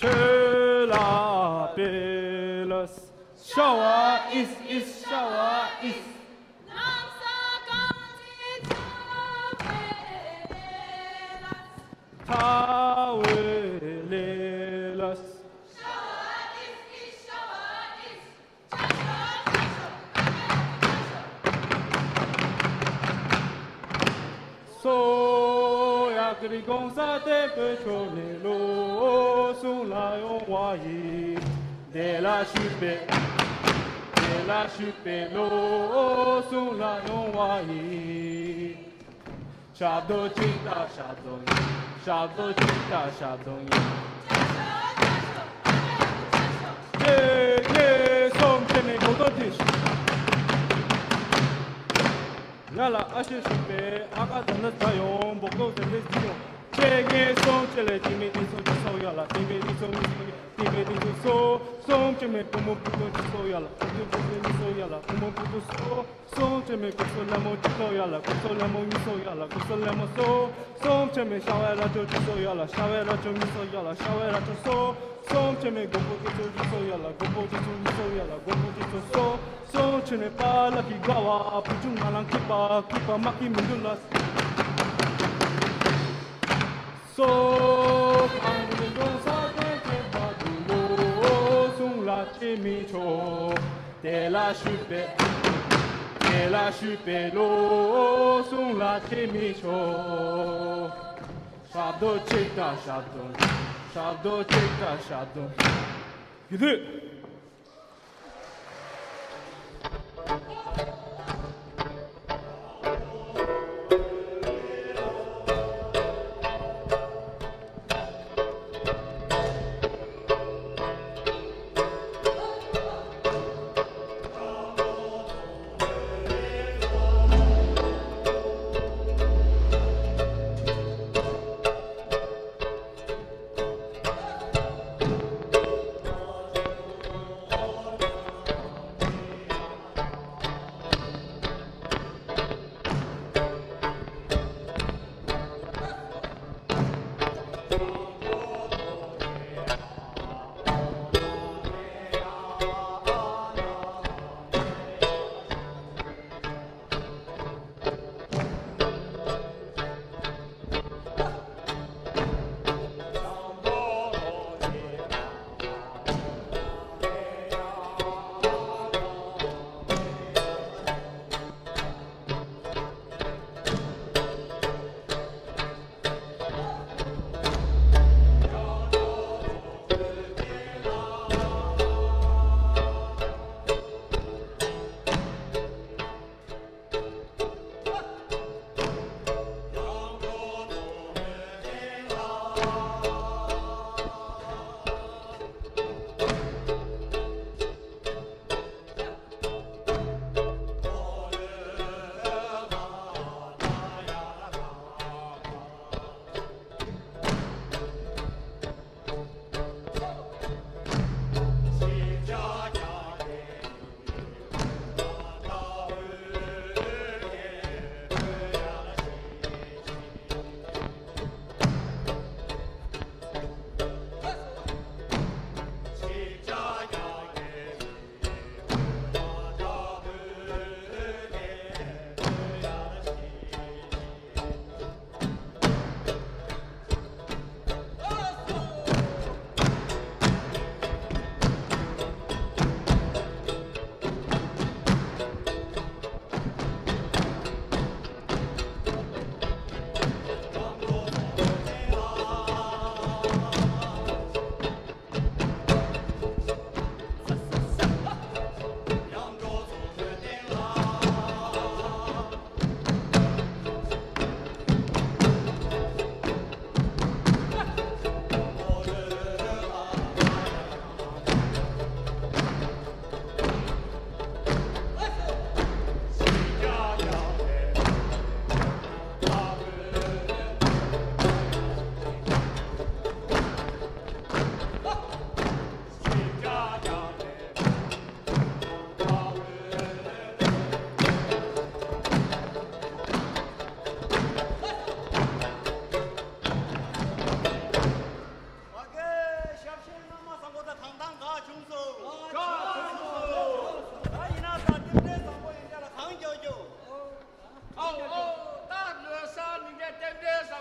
ཆོས་ལ་སྤེལ་ལ། ཤ་བ་ཨིས་ཨིས། ཤ་བ་ཨིས། ཐ་བའི་ལེ་ལ། སོ་ཡ་ཀི་རི་གོང་ས་བརྟན་པོའི་ཕྱོགས་ནས་བློ་གསུང་ལ་ཡོང་བ་ཡིན། དེ་ལ་ཞུས་པས། དེ་ལ་ཞུས་པས་བློ་གསུང་ལ་ཡོང་བ་ཡིན། ཞབས་རྡོ་གཅིག་དང་ཞབས་རྡོ་གཉིས། ཞབས་རྡོ་གཅིག་དང་ཞབས་རྡོ་གཉིས། གཅིག་གཉིས་གསུམ་བྱས་ནས་སྒོ་ཐོག་དེ་ཞུ། ཡ་ལ་ཨ་ཤེ་ཤུག་པའི་ཨ་ཀ་ཟ་ན་ཟ་ཡོང་། འབོག་ཏོག་ཟ་ན་ཟི་ཡོང་། གཅིག་གཉིས་གསུམ་བྱས་ལས། དེ་མི་དེ་ཚོ་དེ་ཚོ་ཡ་ལ། དེ་མི་དེ་ཚོ་མི་ཚོ་དེ་མི་དེ་ཚོ་སོ། གསུམ་བྱས་ནས་བུ་མོ་བུ་ཏོ་དེ་ཚོ་ཡ་ལ། བུ་ཏོ་བུ་ཏོ་གཉིས་སོ་ཡ་ལ། བུ་མོ་བུ་ཏོ་སོ། གསུམ་བྱས་ནས་ཀུ་སོ་ལེ་མོ་གཅིག་སོ་ཡ་ལ། ཀུ་སོ་ལེ་མོ་གཉིས་སོ་ཡ་ལ། ཀུ་སོ་ལེ་མོ་སོ། གསུམ་བྱས་ནས་ཤ་བའི་ར་ཅོ་གཅིག་སོ་ཡ་ལ། ཤ་བའི་ར་ཅོ་གཉིས་སོ་ཡ་ལ། ཤ་བའི་ར་ཅོ་སོ། གསུམ་བྱས་ནས་མགོ་པོ་གཅིག་སོ་གཅིག་སོ་ཡ་ལ། མགོ་པོ་གཅིག་སོ་གཉིས་སོ་ཡ་ལ། མགོ་པོ་གཅིག་སོ་སོ། གསུམ་བྱས་ནས་པ་ལ་ཁི་དགའ་བ་བུ་ཆུང་ང་ལང་ཁི་པ་ཁི་པ་མ་ཁི་མི་འདུག་ལ། སོ། གང་གི་འགྲོ་ས་དེ་དེ་བ་དུ་ལོ་གསུང་ལ་ཅི་མི་ཆོག་དེ་ལ་ཞུས་པས། དེ་ལ་ཞུས་པས་བློ་གསུང་ལ་ཅི་མི་ཆོག་ཞབས་རྡོ་གཅིག་དང་ཞབས་རྡོ། ཞབས་རྡོ་གཅིག་དང་ཞབས་རྡོ། ཡིན་དུས།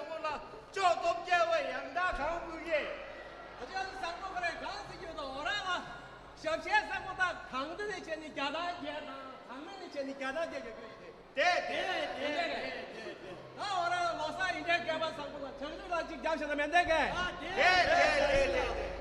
ལ་ལྕོག་སྟོབས་རྒྱལ་བའི་ཡང་དག་གང་ཕུལ་ཡེ། ད་ཆ་ལ་བཟང་པོ་ག་རེ་གང་ཟེར་རྒྱུ་དང་འོ་ར་ལ། ཞབས་ཕྱི་བཟང་པོ་དང་གང་འདི་ནས་བྱས་ནས་རྒྱ་དང་རྒྱལ་དང་གང་མེད་ནས་བྱས་ནས་རྒྱ་དང་རྒྱལ་རྒྱག་རྒྱུ་ཡིན་ཏེ། དེ་དེ་དེ་དེ་དེ་དེ། ད་འོ་ར་ལ་ལོ་གསར་ཡིན་དེ་རྒྱལ་བ་བཟང་པོ་ལ་བྱང་ཆུབ་ལ་གཅིག་རྒྱབ་བྱས་ན་མེད་འདེ་གས། དེ་དེ་དེ་དེ།